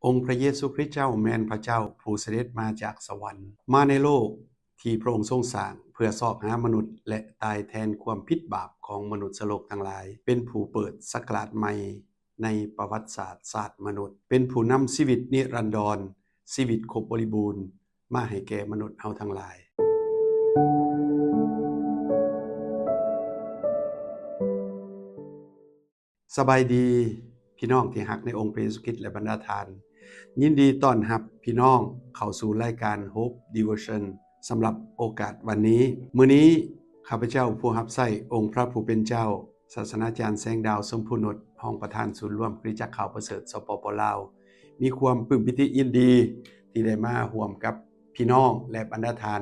ອົງພຣະເຢຊູຄຣິດເຈົ້າແມ່ນພຣະເຈົ້າຜູ້ສະເດັດມາຈາກສະຫວັນ ມາໃນໂລກທີ່ພຣະອົງຊົງສ້າງ ເພື່ອຊອກຫາມະນຸດ ແລະ ຕາຍແທນຄວາມຜິດບາບຂອງມະນຸດສະໂລກທັງຫຼາຍ, ເປັນຜູ້ເປີດສັກກະລາດໃໝ່ໃນປະຫວັດສາດຊາດມະນຸດ, ເປັນຜູ້ນຳຊີວິດນິລັນດອນ, ຊີວິດຄົບບໍລິບູນ ມາໃຫ້ແກ່ມະນຸດເຮົາທັງຫຼາຍ. ສະບາຍດີ ພີ່ນ້ອງທີ່ຮັກໃນອົງພຣະເຢຊູຄຣິດ ແລະ ບັນດາທ່ານ. ຍິນດີຕ້ອນຮັບພີ່ນ້ອງເຂົ້າສູ່ລາຍການ Hope Devotion ສຳລັບໂອກາດວັນນີ້. ມື້ນີ້ ຂ້າພະເຈົ້າຜູ້ຮັບໃຊ້ອົງພຣະຜູ້ເປັນເຈົ້າ ສາສະນາຈານ ແສງດາວ ຊົມພູນຸດ, ຮອງປະທານສູນລວມຄຣິສຕະຈັກຂ່າວປະເສີດ ສປປ ລາວ, ມີຄວາມປຶ້ມປີຕິຍິນດີທີ່ໄດ້ມາຮ່ວມກັບພີ່ນ້ອງ ແລະ ບັນດາທ່ານ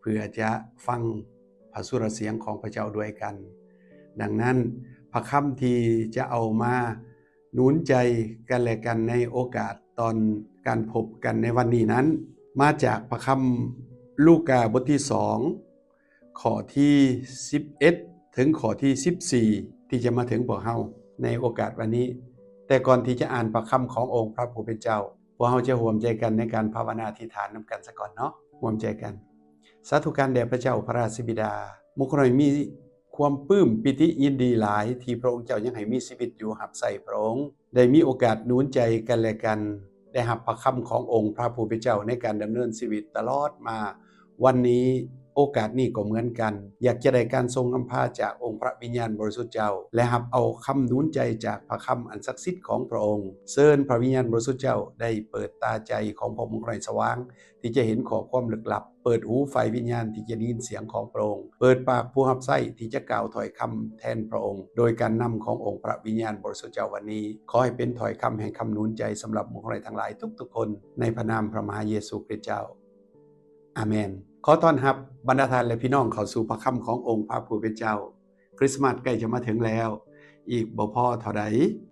ເພື່ອຈະຟັງພະສຸລະສຽງຂອງພະເຈົ້າດ້ວຍກັນ. ດັ່ງນັ້ນ, ພະຄຳທີ່ຈະເອົາມາໜູນໃຈກັນແລະກັນໃນໂອກາດຕອນການພົບກັນໃນວັນນີ້ນັ້ນ ມາຈາກພະຄຳລູກາບົດທີສອງ ຂໍ້ທີສິບເອັດ ເຖິງຂໍ້ທີສິບສີ່ ທີ່ຈະມາເຖິງພວກເຮົາໃນໂອກາດວັນນີ້. ແຕ່ກ່ອນທີ່ຈະອ່ານພະຄຳຂອງອົງພຣະຜູ້ເປັນເຈົ້າ, ພວກເຮົາຈະຮ່ວມໃຈກັນໃນການພາວະນາອະທິຖານນຳກັນສາກ່ອນເນາະ. ຮ່ວມໃຈກັນ. ສາທຸການແດ່ພະເຈົ້າພະລາຊະບິດາ, ໝູ່ຂ້ອຍມີຄວາມປຶ້ມປີຕິຍິນດີຫຼາຍທີ່ພຣະອົງເຈົ້າຍັງໃຫ້ມີຊີວິດຢູ່ຮັບໃຊ້ພຣະອົງ. ໄດ້ມີໂອກາດໜູນໃຈກັນແລະກັນ, ໄດ້ຮັບພະຄຳຂອງອົງພຣະຜູ້ເປັນເຈົ້າໃນການດຳເນີນຊີວິດຕະຫຼອດມາ. ວັນນີ້ໂອກາດນີ້ກໍເໝືອນກັນ, ຢາກຈະໄດ້ການຊົງນຳພາຈາກອົງພຣະວິນຍານບໍລິສຸດເຈົ້າ ແລະ ຮັບເອົາຄຳໜູນໃຈຈາກພະຄຳອັນສັກສິດຂອງພຣະອົງ. ເຊີນພຣະວິນຍານບໍລິສຸດເຈົ້າໄດ້ເປີດຕາໃຈຂອງພວກໝູ່ຂ້ອຍສະຫວ່າງ ທີ່ຈະເຫັນຂໍ້ຄວາມລຶກລັບ, ເປີດຫູຝ່າຍວິນຍານທີ່ຈະໄດ້ຍິນສຽງຂອງພຣະອົງ, ເປີດປາກຜູ້ຮັບໃຊ້ທີ່ຈະກ່າວຖ້ອຍຄຳແທນພຣະອົງ ໂດຍການນຳຂອງອົງພຣະວິນຍານບໍລິສຸດເຈົ້າວັນນີ້. ຂໍໃຫ້ເປັນຖ້ອຍຄຳແຫ່ງຄຳໜູນໃຈສຳລັບໝູ່ຂ້ອຍທັງຫຼາຍທຸກໆຄົນ, ໃນພະນາມພຣະມະຫາເຢຊູຄຣິດເຈົ້າ. ອາເມນ. ຂໍຕ້ອນຮັບບັນດາທ່ານ ແລະ ພີ່ນ້ອງເຂົ້າສູ່ພະຄຳຂອງອົງພຣະຜູ້ເປັນເຈົ້າ. ຄຣິສຕ໌ມາດໃກ້ຈະມາເຖິງແລ້ວ, ອີກບໍ່ພໍເທົ່າໃດ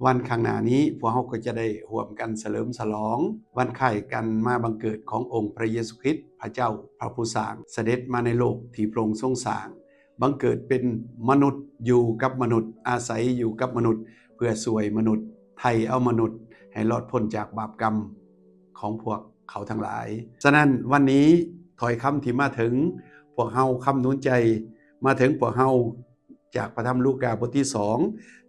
ວັນຂ້າງໜ້ານີ້ ພວກເຮົາກໍຈະໄດ້ຮ່ວມກັນສະເຫຼີມສະຫຼອງວັນຄ້າຍການມາບັງເກີດຂອງອົງພຣະເຢຊູຄຣິດ, ພຣະເຈົ້າພຣະຜູ້ສ້າງສະເດັດມາໃນໂລກທີ່ພຣະອົງຊົງສ້າງ, ບັງເກີດເປັນມະນຸດ, ຢູ່ກັບມະນຸດ, ອາໄສຢູ່ກັບມະນຸດ, ເພື່ອຊ່ວຍມະນຸດ, ໄຖ່ເອົາມະນຸດໃຫ້ລອດພົ້ນຈາກບາບກຳຂອງພວກເຂົາທັງຫຼາຍ. ສະນັ້ນ ວັນນີ້ ຖ້ອຍຄຳທີ່ມາເຖິງພວກເຮົາ, ຄຳໜູນໃຈມາເຖິງພວກເຮົາ ຈາກພະທຳລູກາບົດທີສອງ.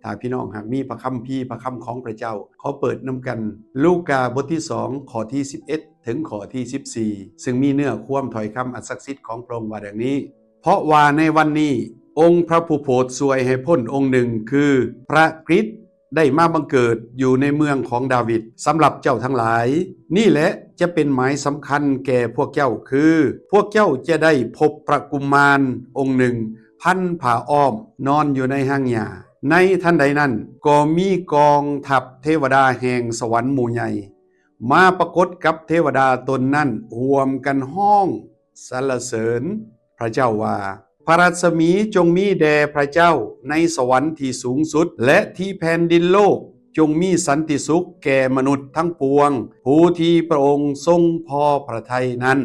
ຖ້າພີ່ນ້ອງຫາກມີພະຄຳພີ, ພະຄຳຂອງພຣະເຈົ້າ, ຂໍເປີດນຳກັນ ລູກາບົດທີສອງ ຂໍ້ທີສິບເອັດ ເຖິງຂໍ້ທີສິບສີ່ ຊຶ່ງມີເນື້ອຄວາມຖ້ອຍຄຳອັນສັກສິດຂອງພຣະອົງວ່າດັ່ງນີ້: ເພາະວ່າໃນວັນນີ້ ອົງພຣະຜູ້ໂຜດຊ່ວຍໃຫ້ພົ້ນອົງໜຶ່ງ ຄືພຣະຄຣິດ ໄດ້ມາບັງເກີດຢູ່ໃນເມືອງຂອງດາວິດ ສຳລັບເຈົ້າທັງຫຼາຍ. ນີ້ແຫຼະຈະເປັນໝາຍສຳຄັນແກ່ພວກເຈົ້າ ຄື ພວກເຈົ້າຈະໄດ້ພົບພຣະກຸມານອົງໜຶ່ງ ພັນຜ້າອ້ອມ ນອນຢູ່ໃນຮາງຫຍ້າ. ໃນທັນໃດນັ້ນ ກໍມີກອງທັບເທວະດາແຫ່ງສະຫວັນໝູ່ໃຫຍ່ ມາປາກົດກັບເທວະດາຕົນນັ້ນ ຮ່ວມກັນຮ້ອງສັນລະເສີນພຣະເຈົ້າວ່າ, ພຣະລັດສະໝີຈົ່ງມີແດ່ພຣະເຈົ້າໃນສະຫວັນທີ່ສູງສຸດ ແລະ ທີ່ແຜ່ນດິນໂລກຈົ່ງມີສັນຕິສຸກແກ່ມະນຸດທັງປວງ ຜູ້ທີ່ພຣະອົງຊົງພໍພຣະໄທນັ້ນ.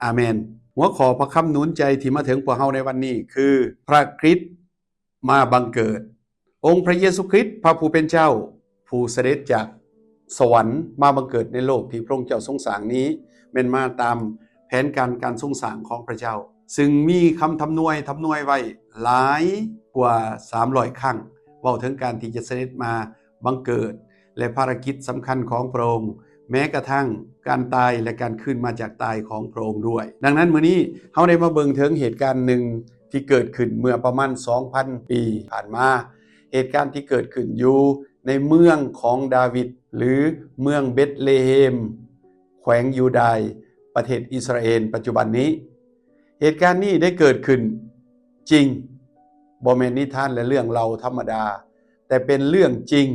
ອາເມນ. ຫົວຂໍ້ພຣະຄຳໜູນໃຈທີ່ມາເຖິງພວກເຮົາໃນວັນນີ້ຄື ພຣະຄຣິດ ມາບັງເກີດ. ອົງພຣະເຢຊູຄຣິດ ພຣະຜູ້ເປັນເຈົ້າ ຜູ້ສະເດັດຈາກສະຫວັນມາບັງເກີດໃນໂລກທີ່ພຣະອົງເຈົ້າຊົງສ້າງນີ້ ແມ່ນມາຕາມແຜນການການຊົງສ້າງຂອງພຣະເຈົ້າ, ຊຶ່ງມີຄຳທຳນວຍ ທຳນວຍໄວ້ຫຼາຍກວ່າສາມຮ້ອຍຄັ້ງ ເວົ້າເຖິງການທີ່ຈະສະເດັດມາບັງເກີດ ແລະ ພາລະກິດສຳຄັນຂອງພຣະອົງ, ແມ້ກະທັ່ງການຕາຍ ແລະ ການຄືນມາຈາກຕາຍຂອງພຣະອົງດ້ວຍ. ດັ່ງນັ້ນ ມື້ນີ້ເຮົາໄດ້ມາເບິ່ງເຖິງເຫດການໜຶ່ງທີ່ເກີດຂຶ້ນເມື່ອປະມານສອງພັນປີຜ່ານມາ, ເຫດການທີ່ເກີດຂຶ້ນຢູ່ໃນເມືອງຂອງດາວິດ ຫຼື ເມືອງເບັດເລເຮມ, ແຂວງຢູດາຍ, ປະເທດອິດສະຣາເອນປັດຈຸບັນນີ້. ເຫດການນີ້ໄດ້ເກີດຂຶ້ນຈິງ, ບໍ່ແມ່ນນິທານ ແລະ ເລື່ອງເລົ່າທຳມະດາ, ແຕ່ເປັນເລື່ອງຈິງ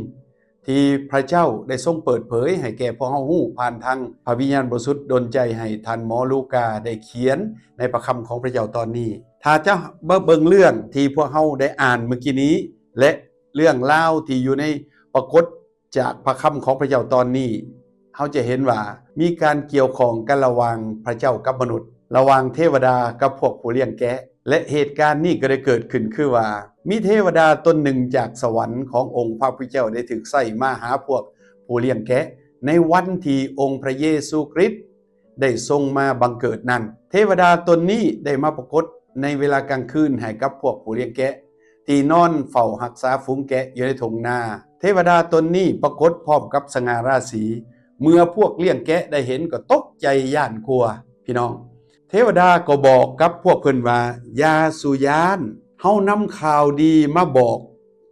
ທີ່ພຣະເຈົ້າໄດ້ຊົງເປີດເຜີຍໃຫ້ແກ່ພວກເຮົາຮູ້ຜ່ານທາງພຣະວິນຍານບໍລິສຸດດົນໃຈໃຫ້ທ່ານໝໍລູກາໄດ້ຂຽນໃນພຣະຄຳຂອງພຣະເຈົ້າຕອນນີ້. ຖ້າຈະມາເບິ່ງເລື່ອງທີ່ພວກເຮົາໄດ້ອ່ານເມື່ອກີ້ນີ້ ແລະ ເລື່ອງລາວທີ່ຢູ່ໃນປາກົດຈາກພຣະຄຳຂອງພຣະເຈົ້າຕອນນີ້, ເຮົາຈະເຫັນວ່າມີການກ່ຽວຂ້ອງກັນລະຫວ່າງພຣະເຈົ້າກັບມະນຸດ, ລະຫວ່າງເທວະດາກັບພວກຜູ້ລ້ຽງແກະ. ແລະ ເຫດການນີ້ກໍໄດ້ເກີດຂຶ້ນຄືວ່າ ມີເທວະດາຕົນໜຶ່ງຈາກສະຫວັນຂອງອົງພຣະຜູ້ເຈົ້າໄດ້ຖືກໃຊ້ມາຫາພວກຜູ້ລ້ຽງແກະ ໃນວັນທີ່ອົງພະເຢຊູຄຣິດໄດ້ຊົງມາບັງເກີດນັ້ນ. ເທວະດາຕົນນີ້ໄດ້ມາປາກົດໃນເວລາກາງຄືນໃຫ້ກັບພວກຜູ້ລ້ຽງແກະທີ່ນອນເຝົ້າຮັກສາຝູງແກະຢູ່ໃນທົ່ງນາ. ເທວະດາຕົນນີ້ປາກົດພ້ອມກັບສະຫງ່າລາສີ. ເມື່ອພວກລ້ຽງແກະໄດ້ເຫັນກໍຕົກໃຈຢ້ານກົວ. ພີ່ນ້ອງ, ເທວະດາກໍບອກກັບພວກເພິ່ນວ່າ, ຢ່າສູ່ຢ້ານ, ເຮົານຳຂ່າວດີມາບອກ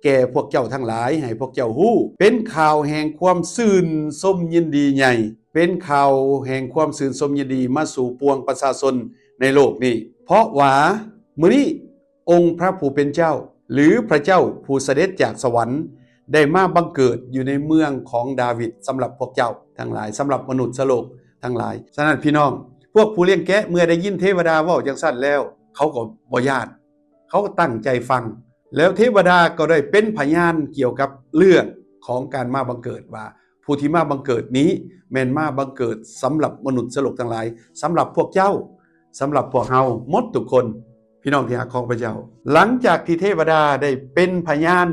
ແກ່ພວກເຈົ້າທັງຫຼາຍ ໃຫ້ພວກເຈົ້າຮູ້, ເປັນຂ່າວແຫ່ງຄວາມຊື່ນຊົມຍິນດີໃຫຍ່, ເປັນຂ່າວແຫ່ງຄວາມຊື່ນຊົມຍິນດີມາສູ່ປວງປະຊາຊົນໃນໂລກນີ້. ເພາະວ່າມື້ນີ້ ອົງພະຜູ້ເປັນເຈົ້າ ຫຼື ພະເຈົ້າຜູ້ສະເດັດຈາກສະຫວັນ ໄດ້ມາບັງເກີດຢູ່ໃນເມືອງຂອງດາວິດ ສຳລັບພວກເຈົ້າທັງຫຼາຍ, ສຳລັບມະນຸດສະໂລກທັງຫຼາຍ. ສະນັ້ນພີ່ນ້ອງ, ພວກຜູ້ລ້ຽງແກະເມື່ອໄດ້ຍິນເທວະດາເວົ້າຈັ່ງຊັ້ນແລ້ວ, ເຂົາກໍບໍ່ຢ້ານ, ເຂົາກໍຕັ້ງໃຈຟັງ. ແລ້ວເທວະດາກໍໄດ້ເປັນພະຍານກ່ຽວກັບເລື່ອງຂອງການມາບັງເກີດວ່າ, ຜູ້ທີ່ມາບັງເກີດນີ້ແມ່ນມາບັງເກີດສຳລັບມະນຸດສະໂລກທັງຫຼາຍ, ສຳລັບພວກເຈົ້າ, ສຳລັບພວກເຮົາໝົດທຸກຄົນ, ພີ່ນ້ອງທີ່ຮັກຂອງພະເຈົ້າ. ຫຼັງຈາກທີ່ເທວະດາໄດ້ເປັນພະຍານ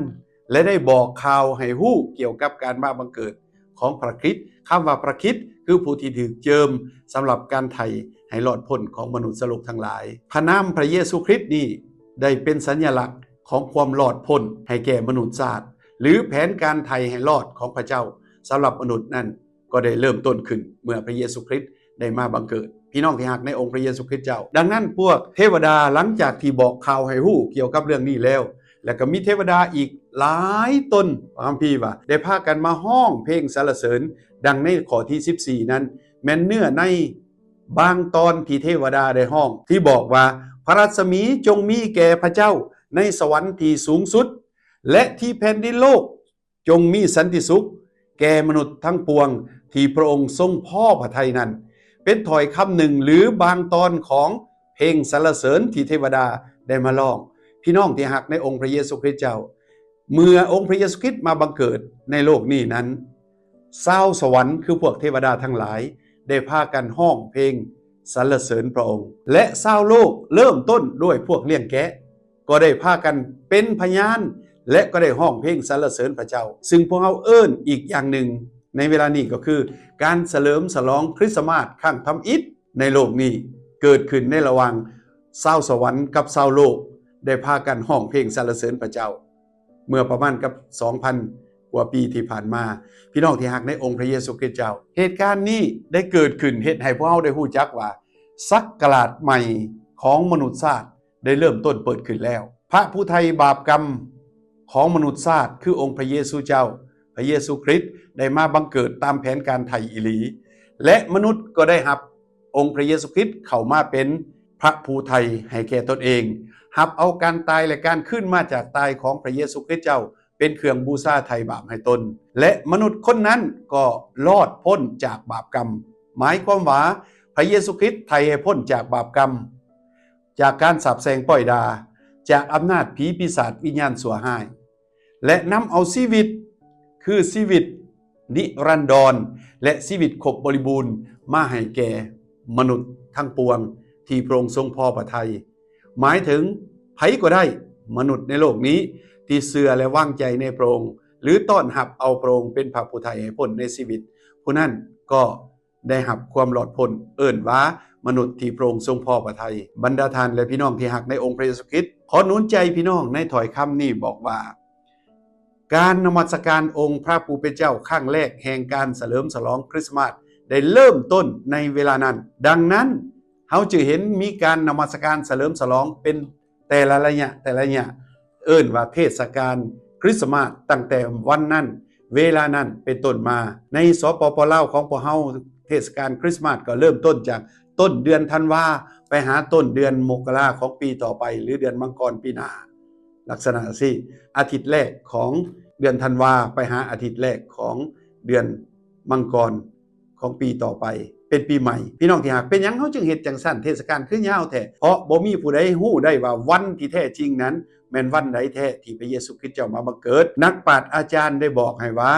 ແລະ ໄດ້ບອກຂ່າວໃຫ້ຮູ້ກ່ຽວກັບການມາບັງເກີດຂອງພະຄຣິດ, ຄຳວ່າພະຄຣິດຄືຜູ້ທີ່ຖືກເຈີມສຳລັບການໄຖ່ໃຫ້ລອດພົ້ນຂອງມະນຸດສະໂລກທັງຫຼາຍ. ພະນາມພະເຢຊູຄຣິດນີ້ໄດ້ເປັນສັນຍະລັກຂອງຄວາມລອດພົ້ນໃຫ້ແກ່ມະນຸດຊາດ, ຫຼື ແຜນການໄຖ່ໃຫ້ລອດຂອງພະເຈົ້າສຳລັບມະນຸດນັ້ນ ກໍໄດ້ເລີ່ມຕົ້ນຂຶ້ນເມື່ອພະເຢຊູຄຣິດໄດ້ມາບັງເກີດ. ພີ່ນ້ອງທີ່ຮັກໃນອົງພະເຢຊູຄຣິດເຈົ້າ, ດັ່ງນັ້ນ ພວກເທວະດາ ຫຼັງຈາກທີ່ບອກຂ່າວໃຫ້ຮູ້ກ່ຽວກັບເລື່ອງນີ້ແລ້ວ, ແລ້ວກໍມີເທວະດາອີກຫຼາຍຕົນ, ພະຄຳພີວ່າ ໄດ້ພາກັນມາຮ້ອງເພງສັນລະເສີນ, ດັ່ງໃນຂໍ້ທີສິບສີ່ນັ້ນ ແມ່ນເນື້ອໃນບາງຕອນທີ່ເທວະດາໄດ້ຮ້ອງ, ທີ່ບອກວ່າ, ພະລັດສະໝີຈົ່ງມີແກ່ພະເຈົ້າໃນສະຫວັນທີ່ສູງສຸດ ແລະ ທີ່ແຜ່ນດິນໂລກ ຈົ່ງມີສັນຕິສຸກແກ່ມະນຸດທັງປວງທີ່ພະອົງຊົງພໍພະໄທນັ້ນ. ເປັນຖ້ອຍຄຳໜຶ່ງ ຫຼື ບາງຕອນຂອງເພງສັນລະເສີນທີ່ເທວະດາໄດ້ມາຮ້ອງ. ພີ່ນ້ອງທີ່ຮັກໃນອົງພະເຢຊູຄຣິດເຈົ້າ, ເມື່ອອົງພະເຢຊູຄຣິດມາບັງເກີດໃນໂລກນີ້ນັ້ນ, ຊາວສະຫວັນ ຄືພວກເທວະດາທັງຫຼາຍ ໄດ້ພາກັນຮ້ອງເພງສັນລະເສີນພະອົງ ແລະ ຊາວໂລກ ເລີ່ມຕົ້ນດ້ວຍພວກລ້ຽງແກະ ກໍໄດ້ພາກັນເປັນພະຍານ ແລະ ກໍໄດ້ຮ້ອງເພງສັນລະເສີນພະເຈົ້າ, ຊຶ່ງພວກເຮົາເອີ້ນອີກຢ່າງໜຶ່ງໃນເວລານີ້ ກໍຄືການສະເຫຼີມສະຫຼອງຄຣິສຕະມາດຄັ້ງທຳອິດໃນໂລກນີ້ ເກີດຂຶ້ນໃນລະຫວ່າງຊາວສະຫວັນກັບຊາວໂລກ ໄດ້ພາກັນຮ້ອງເພງສັນລະເສີນພະເຈົ້າ ເມື່ອປະມານກັບສອງພັນກວ່າປີທີ່ຜ່ານມາ. ພີ່ນ້ອງທີ່ຮັກໃນອົງພະເຢຊູຄຣິດເຈົ້າ, ເຫດການນີ້ໄດ້ເກີດຂຶ້ນເຮັດໃຫ້ພວກເຮົາໄດ້ຮູ້ຈັກວ່າ ສັກກະລາດໃໝ່ຂອງມະນຸດຊາດ ໄດ້ເລີ່ມຕົ້ນເປີດຂຶ້ນແລ້ວ. ພະຜູ້ໄຖ່ບາບກຳຂອງມະນຸດຊາດ ຄືອົງພະເຢຊູເຈົ້າ, ພະເຢຊູຄຣິດ ໄດ້ມາບັງເກີດຕາມແຜນການໄຖ່ອີ່ຫຼີ ແລະ ມະນຸດກໍໄດ້ຮັບອົງພະເຢຊູຄຣິດເຂົ້າມາເປັນພະຜູ້ໄຖ່ໃຫ້ແກ່ຕົນເອງ, ຮັບເອົາການຕາຍ ແລະ ການຄືນມາຈາກຕາຍຂອງພະເຢຊູຄຣິດເຈົ້າ ເປັນເຄື່ອງບູຊາໄຖ່ບາບໃຫ້ຕົນ ແລະ ມະນຸດຄົນນັ້ນກໍລອດພົ້ນຈາກບາບກຳ. ໝາຍຄວາມວ່າ ພະເຢຊູຄຣິດໄຖ່ໃຫ້ພົ້ນຈາກບາບກຳ, ຈາກການສາບແຊ່ງປ້ອຍດ່າ, ຈາກອຳນາດຜີປີສາດວິນຍານຊົ່ວຮ້າຍ ແລະ ນຳເອົາຊີວິດ ຄືຊີວິດນິລັນດອນ ແລະ ຊີວິດຄົບບໍລິບູນ ມາໃຫ້ແກ່ມະນຸດທັງປວງທີ່ພະອົງຊົງພໍພະໄທ. ໝາຍເຖິງໃຜກໍໄດ້, ມະນຸດໃນໂລກນີ້ທີ່ເຊື່ອ ແລະ ວາງໃຈໃນພະອົງ ຫຼື ຕ້ອນຮັບເອົາພະອົງເປັນພະຜູ້ໄຖ່ໃຫ້ພົ້ນໃນຊີວິດ, ຜູ້ນັ້ນກໍ ໄດ້ຮັບຄວາມລອດພົ້ນ, ເອີ້ນວ່າມະນຸດທີ່ພະອົງຊົງພໍພະໄທ. ບັນດາທ່ານ ແລະ ພີ່ນ້ອງທີ່ຮັກໃນອົງພະເຢຊູຄຣິດ, ຂໍໜູນໃຈພີ່ນ້ອງໃນຖ້ອຍຄຳນີ້ບອກວ່າ ການນະມັດສະການອົງພະຜູ້ເປັນເຈົ້າຄັ້ງແລກແຫ່ງການສະເຫຼີມສະຫຼອງຄຣິສຕະມາດໄດ້ເລີ່ມຕົ້ນໃນເວລານັ້ນ. ດັ່ງນັ້ນ, ເຮົາຈຶ່ງເຫັນມີການນະມັດສະການສະເຫຼີມສະຫຼອງເປັນ ແຕ່ລະໄລຍະ, ແຕ່ລະໄລຍະ, ເອີ້ນວ່າເທດສະການຄຣິສຕະມາດ ຕັ້ງແຕ່ວັນນັ້ນ ເວລານັ້ນເປັນຕົ້ນມາ. ໃນ ສປປ ລາວ ຂອງພວກເຮົາ, ເທດສະການຄຣິສຕະມາດກໍເລີ່ມຕົ້ນຈາກຕົ້ນເດືອນທັນວາ ໄປຫາຕົ້ນເດືອນມົກກະລາຂອງປີຕໍ່ໄປ ຫຼື ເດືອນມັງກອນປີໜ້າ, ລັກສະນະຊີ້. ອາທິດແລກຂອງເດືອນທັນວາ ໄປຫາອາທິດແລກຂອງເດືອນມັງກອນ ຂອງປີຕໍ່ໄປ ເປັນປີໃໝ່. ພີ່ນ້ອງທີ່ຮັກ, ເປັນຫຍັງເຮົາຈຶ່ງເຮັດຈັ່ງຊັ້ນ? ເທດສະການຄືຍາວແທ້? ເພາະບໍ່ມີຜູ້ໃດຮູ້ໄດ້ວ່າວັນທີ່ແທ້ຈິງນັ້ນແມ່ນວັນໃດແທ້ທີ່ພະເຢຊູຄຣິດເຈົ້າມາບັງເກີດ. ນັກປາດອາຈານໄດ້ບອກໃຫ້ວ່າ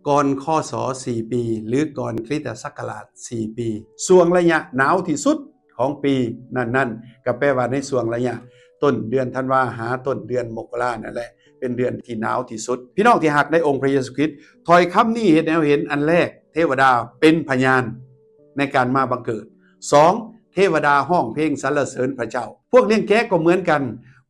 ກ່ອນ ຄ.ສ. ສີ່ປີ ຫຼື ກ່ອນຄຣິສຕະສັກກະລາດສີ່ປີ, ຊ່ວງໄລຍະໜາວທີ່ສຸດຂອງປີນັ້ນໆ ກໍແປວ່າໃນຊ່ວງໄລຍະຕົ້ນເດືອນທັນວາຫາຕົ້ນເດືອນມົກກະລານັ້ນແຫຼະ ເປັນເດືອນທີ່ໜາວທີ່ສຸດ. ພີ່ນ້ອງທີ່ຮັກໃນອົງພະເຢຊູຄຣິດ, ຖ້ອຍຄຳນີ້ເຮັດໃຫ້ເຮົາເຫັນ, ອັນແລກ, ເທວະດາເປັນພະຍານໃນການມາບັງເກີດ. ສອງ, ເທວະດາຮ້ອງເພງສັນລະເສີນພະເຈົ້າ. ພວກລ້ຽງແກະກໍເໝືອນກັນ,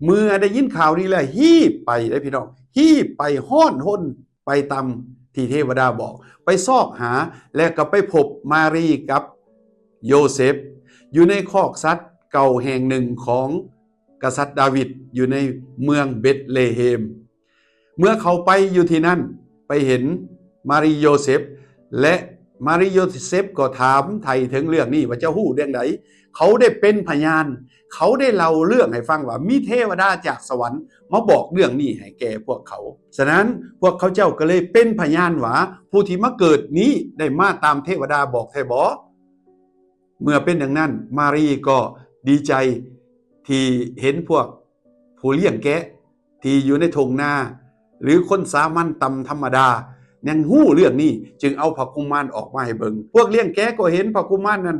ເມື່ອໄດ້ຍິນຂ່າວນີ້ແລ້ວ ຮີບໄປເດ້ພີ່ນ້ອງ, ຮີບໄປຮ້ອນຮົນ ໄປຕາມທີ່ເທວະດາບອກ, ໄປຊອກຫາ ແລະ ກໍໄປພົບມາຣີກັບໂຢເຊັບ ຢູ່ໃນຄອກສັດເກົ່າແຫ່ງໜຶ່ງຂອງກະສັດດາວິດ ຢູ່ໃນເມືອງເບັດເລເຮມ. ເມື່ອເຂົາໄປຢູ່ທີ່ນັ້ນ, ໄປເຫັນມາຣີໂຢເຊັບ ແລະ ມາຣີໂຢເຊັບກໍຖາມໄຖ່ເຖິງເລື່ອງນີ້ວ່າ ເຈົ້າຮູ້ເລື່ອງໃດ? ເຂົາໄດ້ເປັນພະຍານ, ເຂົາໄດ້ເລົ່າເລື່ອງໃຫ້ຟັງວ່າ ມີເທວະດາຈາກສະຫວັນມາບອກເລື່ອງນີ້ໃຫ້ແກ່ພວກເຂົາ. ສະນັ້ນ, ພວກເຂົາເຈົ້າກໍເລີຍເປັນພະຍານວ່າ ຜູ້ທີ່ມາເກີດນີ້ໄດ້ມາຕາມເທວະດາບອກແທ້ບໍ? ເມື່ອເປັນດັ່ງນັ້ນ, ມາຣີກໍດີໃຈທີ່ເຫັນພວກຜູ້ລ້ຽງແກະ ທີ່ຢູ່ໃນທົ່ງນາ ຫຼື ຄົນສາມັນຕຳທຳມະດາ ຍັງຮູ້ເລື່ອງນີ້, ຈຶ່ງເອົາພະກຸມານອອກມາໃຫ້ເບິ່ງ. ພວກລ້ຽງແກະກໍເຫັນພະກຸມານນັ້ນ,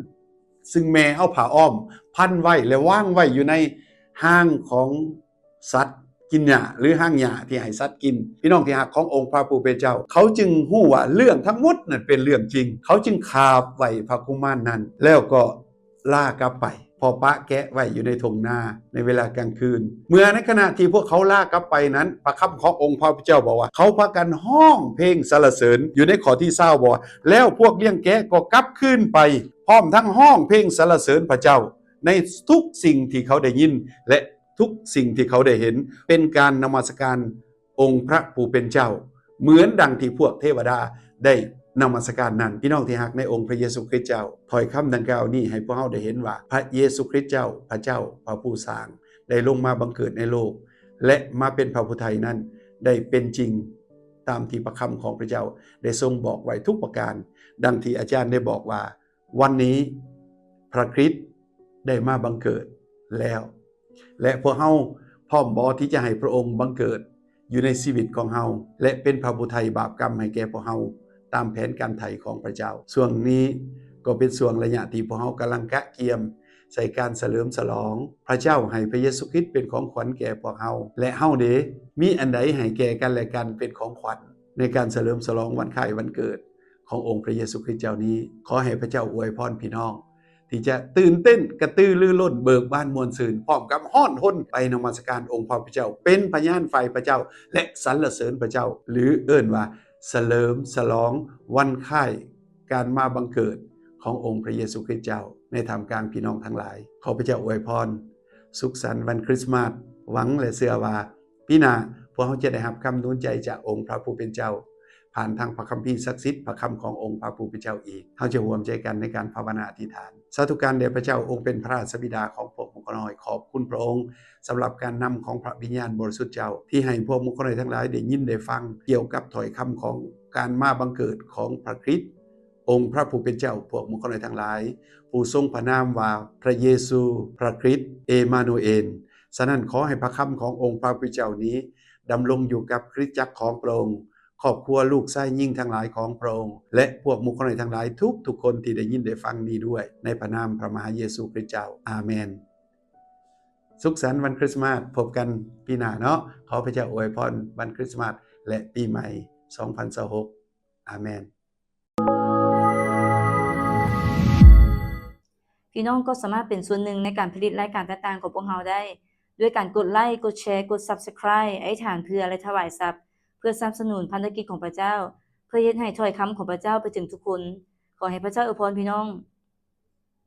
ຊຶ່ງແມ່ເອົາຜ້າອ້ອມພັນໄວ້ ແລະ ວາງໄວ້ຢູ່ໃນຮາງຂອງສັດກິນຫຍ້າ ຫຼື ຮາງຫຍ້າທີ່ໃຫ້ສັດກິນ. ພີ່ນ້ອງທີ່ຮັກຂອງອົງພະຜູ້ເປັນເຈົ້າ, ເຂົາຈຶ່ງຮູ້ວ່າເລື່ອງທັງໝົດນັ້ນເປັນເລື່ອງຈິງ. ເຂົາຈຶ່ງຂາບໄຫວ້ພະກຸມານນັ້ນ ແລ້ວກໍ ລາກັບໄປ, ເພາະປະແກະໄວ້ຢູ່ໃນທົ່ງນາໃນເວລາກາງຄືນ. ເມື່ອໃນຂະນະທີ່ພວກເຂົາລາກັບໄປນັ້ນ, ພະຄຳຂອງອົງພະຜູ້ເຈົ້າບອກວ່າ, ເຂົາພາກັນຮ້ອງເພງສັນລະເສີນ. ຢູ່ໃນຂໍ້ທີຊາວບອກວ່າ, ແລ້ວພວກລ້ຽງແກະກໍກັບຄືນໄປ, ພ້ອມທັງຮ້ອງເພງສັນລະເສີນພະເຈົ້າ. ໃນທຸກສິ່ງທີ່ເຂົາໄດ້ຍິນ ແລະ ທຸກສິ່ງທີ່ເຂົາໄດ້ເຫັນ, ເປັນການນະມັດສະການ ອົງພະຜູ້ເປັນເຈົ້າ ເໝືອນດັ່ງທີ່ພວກເທວະດາໄດ້ນະມັດສະການນັ້ນ. ພີ່ນ້ອງທີ່ຮັກໃນອົງພະເຢຊູຄຣິດເຈົ້າ, ຖ້ອຍຄຳດັ່ງກ່າວນີ້ໃຫ້ພວກເຮົາໄດ້ເຫັນວ່າ ພະເຢຊູຄຣິດເຈົ້າ, ພະເຈົ້າ, ພະຜູ້ສ້າງ ໄດ້ລົງມາບັງເກີດໃນໂລກ ແລະ ມາເປັນພະຜູ້ໄຖ່ນັ້ນ ໄດ້ເປັນຈິງຕາມທີ່ພະຄຳຂອງພະເຈົ້າໄດ້ຊົງບອກໄວ້ທຸກປະການ. ດັ່ງທີ່ອາຈານໄດ້ບອກວ່າ, ວັນນີ້ພະຄຣິດໄດ້ມາບັງເກີດແລ້ວ ແລະ ພວກເຮົາພ້ອມບໍ່ທີ່ຈະໃຫ້ພະອົງບັງເກີດຢູ່ໃນຊີວິດຂອງເຮົາ ແລະ ເປັນພະຜູ້ໄຖ່ບາບກຳໃຫ້ແກ່ພວກເຮົາ ຕາມແຜນການໄຖ່ຂອງພະເຈົ້າ? ຊ່ວງນີ້ກໍເປັນຊ່ວງໄລຍະທີ່ພວກເຮົາກຳລັງກະກຽມໃສ່ການສະເຫຼີມສະຫຼອງ. ພະເຈົ້າໃຫ້ພະເຢຊູຄຣິດເປັນຂອງຂວັນແກ່ພວກເຮົາ ແລະ ເຮົາເດ ມີອັນໃດໃຫ້ແກ່ກັນແລະກັນເປັນຂອງຂວັນໃນການສະເຫຼີມສະຫຼອງວັນຄ້າຍວັນເກີດ ຂອງອົງພະເຢຊູຄຣິດເຈົ້ານີ້. ຂໍໃຫ້ພະເຈົ້າອວຍພອນພີ່ນ້ອງທີ່ຈະຕື່ນເຕັ້ນກະຕືລືລົ້ນ ເບີກບານມ່ວນຊື່ນ ພ້ອມກັບຮ້ອນຮົນໄປນະມັດສະການອົງພະຜູ້ເຈົ້າ, ເປັນພະຍານຝ່າຍພະເຈົ້າ ແລະ ສັນລະເສີນພະເຈົ້າ ຫຼື ເອີ້ນວ່າສະເຫຼີມສະຫຼອງວັນຄ້າຍການມາບັງເກີດຂອງອົງພະເຢຊູຄຣິດເຈົ້າ ໃນທ່າມກາງພີ່ນ້ອງທັງຫຼາຍ. ຂໍພະເຈົ້າອວຍພອນ ສຸກສັນວັນຄຣິສມາດ. ຫວັງ ແລະ ເຊື່ອວ່າ ປີໜ້າພວກເຮົາຈະໄດ້ຮັບຄຳໜູນໃຈຈາກອົງພະຜູ້ເປັນເຈົ້າ ຜ່ານທາງພະຄຳພີສັກສິດ, ພະຄຳຂອງອົງພະຜູ້ເປັນເຈົ້າອີກ. ເຮົາຈະຮ່ວມໃຈກັນໃນການພາວະນາອະທິຖານ. ສາທຸການແດ່ພະເຈົ້າ, ອົງເປັນພະລາຊະບິດາຂອງພວກໝູ່ຂ້ານ້ອຍ, ຂອບຄຸນພະອົງສຳລັບການນຳຂອງພະວິນຍານບໍລິສຸດເຈົ້າ ທີ່ໃຫ້ພວກໝູ່ຂ້ານ້ອຍທັງຫຼາຍໄດ້ຍິນໄດ້ຟັງກ່ຽວກັບຖ້ອຍຄຳຂອງການມາບັງເກີດຂອງພະຄຣິດ ອົງພະຜູ້ເປັນເຈົ້າ. ພວກໝູ່ຂ້ານ້ອຍທັງຫຼາຍ ຜູ້ຊົງພະນາມວ່າພະເຢຊູ, ພະຄຣິດ, ເອມານູເອນ. ສະນັ້ນ, ຂໍໃຫ້ພະຄຳຂອງອົງພະຜູ້ເປັນເຈົ້ານີ້ ດຳລົງຢູ່ກັບຄຣິສຕະຈັກຂອງພະອົງ, ຄອບຄົວລູກຊາຍຍິງທັງຫຼາຍຂອງພະອົງ ແລະ ພວກໝູ່ຂ້ານ້ອຍທັງຫຼາຍທຸກໆຄົນທີ່ໄດ້ຍິນໄດ້ຟັງນີ້ດ້ວຍ, ໃນພະນາມພະມະຫາເຢຊູຄຣິສເຈົ້າ. ອາເມນ. ສຸກສັນວັນຄຣິສມາດ, ພົບກັນປີໜ້າເນາະ. ຂໍພະເຈົ້າອວຍພອນວັນຄຣິສມາດ ແລະ ປີໃໝ່ສອງພັນຊາວຫົກ. ອາເມນ. ພີ່ນ້ອງກໍສາມາດເປັນສ່ວນໜຶ່ງໃນການຜະລິດລາຍການຕ່າງໆຂອງພວກເຮົາໄດ້ ດ້ວຍການກົດໄລ, ກົດແຊ, ກົດ Subscribe, ອະທິຖານເພື່ອ ແລະ ຖວາຍຊັບ ເພື່ອສະໜັບສະໜູນພັນທະກິດຂອງພະເຈົ້າ, ເພື່ອເຮັດໃຫ້ຖ້ອຍຄຳຂອງພະເຈົ້າໄປເຖິງທຸກຄົນ. ຂໍໃຫ້ພະເຈົ້າອວຍພອນພີ່ນ້ອງ.